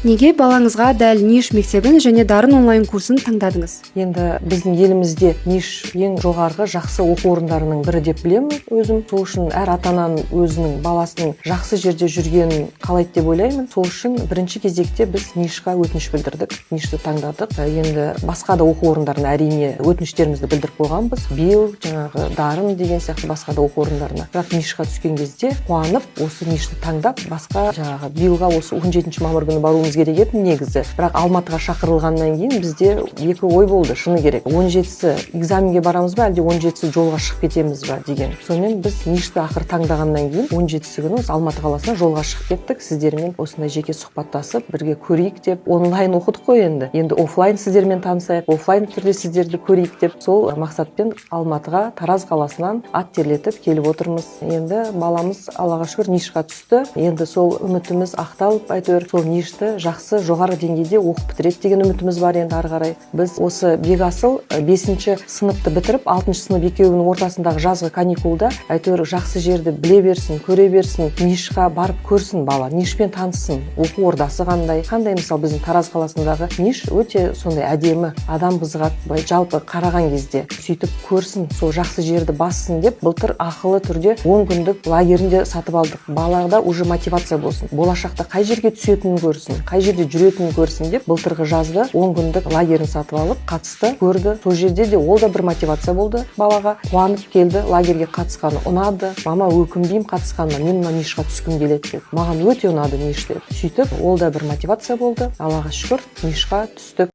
Неге балаңызға дәл НИШ мектебін және «Дарын» онлайн курсын таңдадыңыз? Енді біздің елімізде НИШ ең жоғарғы, жақсы оқу орындарының бірі деп білемін өзім. Сол үшін әр ата ананың өзінің баласының жақсы жерде жүргенін қалайды деп ойлаймын. Сол үшін бірінші кезекте біз НИШқа өтініш білдірдік, НИШті таңдадық. Енді басқа да оқу орындарына, әрине, өтініштерімізді білдіріп қойғанбыз, биыл жаңағы «Дарын» деген сияқты басқа да оқу орындарына. Бірақ НИШқа түскен кезде қуанып, осы НИШті таңдап, басқа жаңағы биылға осы 17 мамыр күні баруымыз керек еді негізі. Бірақ Алматыға шақырылғаннан кейін бізде екі ой болды, шыны керек: 17-сі экзаменге барамыз ба, әлде 17-сі жолға шығып кетеміз ба деген. Сонымен біз НИШті ақыры таңдағаннан кейін 17-сі күні осы Алматы қаласына жолға шығып кеттік. Сіздермен осындай жеке сұхбаттасып, бірге көрейік деп. Онлайн оқыдық қой, енді офлайн сіздермен танысайық, офлайн түрде сіздерді көрейік деп, сол мақсатпен Алматыға, Тараз қаласынан ат терлетіп келіп отырмыз. Енді баламыз, Аллаға шүкір, НИШқа түсті. Енді сол үмітіміз ақталып, әйтеуір сол НИШті жақсы, жоғары деңгейде оқып бітіреді деген үмітіміз бар. Енді ары қарай біз осы Бекасыл бесінші сыныпты бітіріп, алтыншы сынып, екеуінің ортасындағы жазғы каникулда әйтеуір жақсы жерді біле берсін, көре берсін, НИШқа барып көрсін бала, НИШпен таныссын, оқу ордасы қандай қандай. Мысалы, біздің Тараз қаласындағы НИШ өте сондай әдемі, адам қызығады былай жалпы қараған кезде. Сөйтіп көрсін, сол жақсы жерді бассын деп былтыр ақылы түрде 10 күндік лагерін де сатып алдық. Балада уже мотивация болсын, болашақта қай жерге түсетінін көрсін, қай жерде жүретінін көрсін деп былтырғы жазда 10 күндік лагерін сатып алып, қатысты, көрді. Сол жерде де ол да бір мотивация болды балаға. Қуанып келді, лагерьге қатысқаны ұнады. «Мама, өкінбеймін қатысқаныма, мен мына НИШқа түскім келеді», – деді. «Маған өте ұнады НИШ», – деді. Сөйтіп ол да бір мотивация болды. Аллаға шүкір, НИШқа түстік.